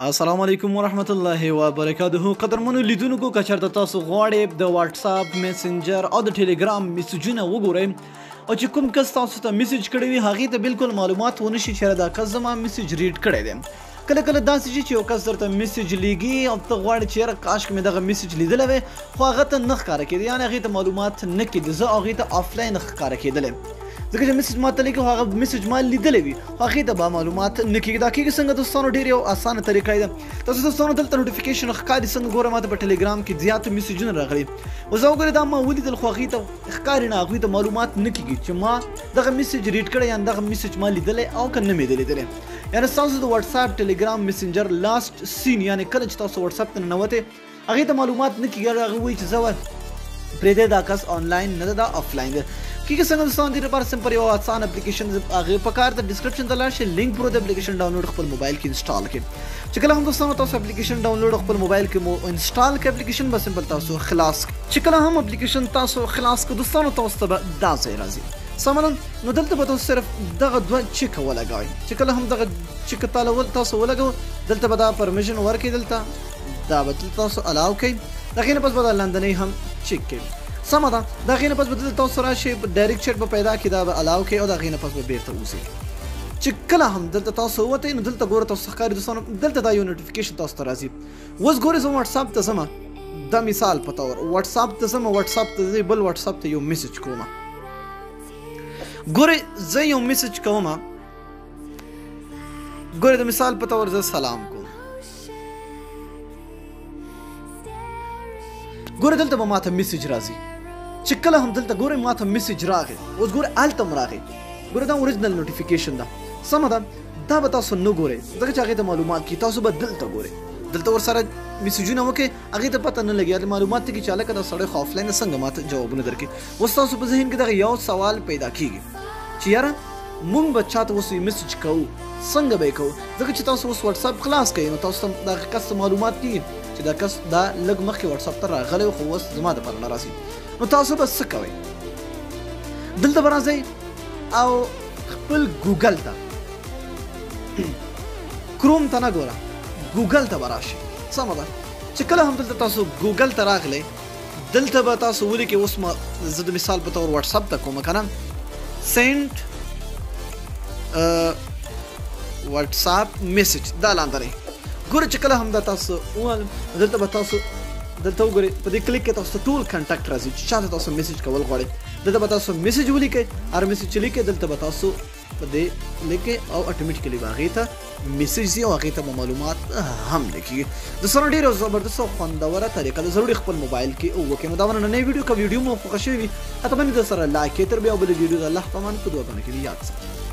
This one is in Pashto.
السلام علیکم ورحمت الله وبرکاته. قدرمنو لیدونکو، که چېرته تاسو غواړئ د واتساپ، میسنجر او د ټلګرام میسجونه وګورئ او چې کوم کس تاسو ته message کړی وي هغې ته بالکل معلومات ونه شي چې دا کس زما message read کړی دی. کله کله داسې شي چې یو کس درته message لیږي او ته غواړې چې یاره کاش مې دغه message لیدلی وی، خو هغه ته نه ښکاره کېده، یعنې هغې ته معلومات نه کېده، زه هغې ته آفلاین ښکاره کېدلی، ځکه چې message ما ته لیږي خو هغه message ما لیدلی وي خو هغې ته به معلومات نه کېږي. دا کېږي څنګه دوستانو؟ ډېر یو اسانه طریقه ده. تاسو دوستانو دلته notification ښکاري څنګه؟ ګوره ما ته په ټلګرام کې زیات میسجونه راغلي، اوس زه وګورئ دا ما ولیدل خو هغې ته ښکاري نه، هغوی ته معلومات نه کېږي چې ما دغه message read کړی، یعنې دغه message ما لیدلی او که نه مې دی لیدلی. یعنې ستاسو د واتساپ، ټلګرام، میسنجر last seen، یعنې کله چې تاسو واتساپ ته ننوتئ هغې ته معلومات نه کېږي، هغه وایي چې زه پرېږدی دا کس آنلاین نه ده، دا آفلاین ده. کیږي څنګه دوستانو؟ دې لپاره simple یو آسان اپلیکیشن هغې په کار ده. description ته لاړ شئ، لینک پروت دی، اپلیکیشن download خپل موبایل کې install کړئ. چې کله هم دوستانو تاسو اپلیکیشن download خپل موبایل کې مو install کړئ، اپلیکیشن به simple تاسو خلاص کړئ. چې کله هم اپلیکیشن تاسو خلاص کړئ دوستانو، تاسو ته به دا ځای راځي. سمه ده؟ نو دلته به تاسو صرف دغه دوه چیکه ولګوئ. چې کله هم دغه چیکه تاسو ولګوئ، دلته به دا permission ورکړي، دلته دا به دلته تاسو allow کړئ، د هغې نه پس به دا لاندنۍ هم چیک کړئ. سمه ده؟ د هغې نه پس به دلته تاسو راشئ، direct chat به پیدا کړي، دا به allow کړئ او د هغې نه پس به بېرته وځئ. چې کله هم دلته تاسو ووتئ نو دلته ګوره تاسو ښکاري دوستانو، دلته دا یو notification تاسو ته راځي. اوس ګورئ زه واتساپ ته ځم، دا مثال په طور واتساپ ته ځم، واتساپ ته ځئ، بل واتساپ ته یو message کوم. ګورئ زه یو message کوم، ګورئ د مثال په طور زه سلام کوم، ګوره دلته به ماته message راځي. چې کله هم دلته ګورئ ماته message راغی، اوس ګورئ هلته هم راغی، ګوره دا original notification ده. سمه ده؟ دا به تاسو نه ګورئ ځکه چې هغې ته معلومات کړي، تاسو به دلته ګورئ، دلته ورسره میسجونه وکړئ، هغې ته پته نه لګي، هلته معلومات کړي چې هلکه دا سړی خو آفلاین ده، څنګه ماته جوابونه درکړي. اوس تاسو په ذهن کې دغه یو سوال پیدا کېږي چې یاره مونږ به چاته اوس message کوو، څنګه به یې کوو؟ ځکه چې تاسو اوس واتساپ خلاص کړئ نو تاسو ته دغه کس ته معلومات کېږي چې دا کس دا لږ مخکې واتساپ ته راغلی خو اوس زما دپاره نه راځي. نو تاسو به څه کوئ؟ دلته به راځئ او خپل ګوګل ته، کروم ته نه ګوره، ګوګل ته به راشئ. سمه ده؟ چې کله هم دلته تاسو ګوګل ته راغلی، دلته به تاسو ولیکئ، اوس ما زه د مثال په طور واتساپ ته کوم که نه، send WhatsApp message، دا لاندې ګوره. چې کله هم دا تاسو وویل، دلته به تاسو دلته وګورئ، په دې کلیک کې تاسو ته ټول contact راځي چې چاته تاسو message کول غواړئ. دلته به تاسو message ولیکئ، هر message چې لیکئ دلته به تاسو په دې لیکئ او automatically به هغې ته message ځي او هغې ته به معلومات هم لیکي. دوستانو ډېره زبردسته او خوندوره طریقه ده، ضروري خپل موبایل کې وکړئ. نو دا وه نننۍ ویډیو، که ویډیو مو خوښه شوې وي حتما در سره like کړئ. تر بیا بلې ویډیو د الله په امان په دعاګانو کې یاد ساتئ.